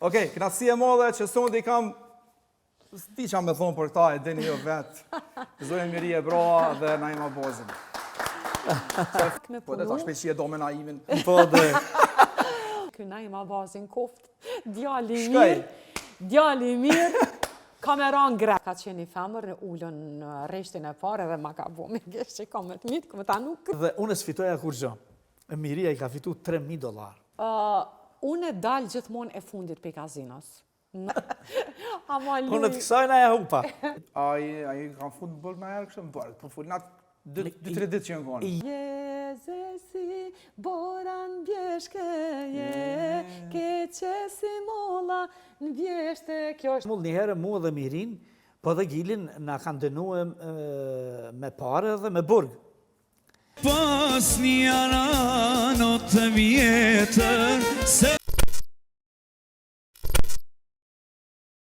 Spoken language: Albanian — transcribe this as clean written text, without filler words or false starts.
Okej, kënaqësi e madhe që sonte i kam S'di ça me thonë për këta, e dini jo vetë. Zonjën Mirie Braha dhe Naim Abazin. Po dhe ta shpejt që e do me Naimin. Po dhe. Ky Naim Abazin koft, djali i mirë, djali i mirë, ka me ra në grek. Ka qenë një femër në ulën në rreshtin e parë edhe ma ka bo me gisht që ka me të mitë, këmë ta nuk. Dhe unë s'fitoja kurgjo. Miria i ka fitu 3.000 dolar. Unë e dal gjithmonë e fundit prej kazinos. Ama Po në të kësaj na e hupa. Ai, ai ka fut në burg në herë kështu në burg. Po fut në dy, dy tre ditë që janë konë. Jeze si bora në bjeshke, je, keqe si molla në vjeshte, kjo është... Mull një herë mu dhe Mirin, po dhe Gilin na kanë dënue me pare dhe me burg. Pas një arano të vjetër se...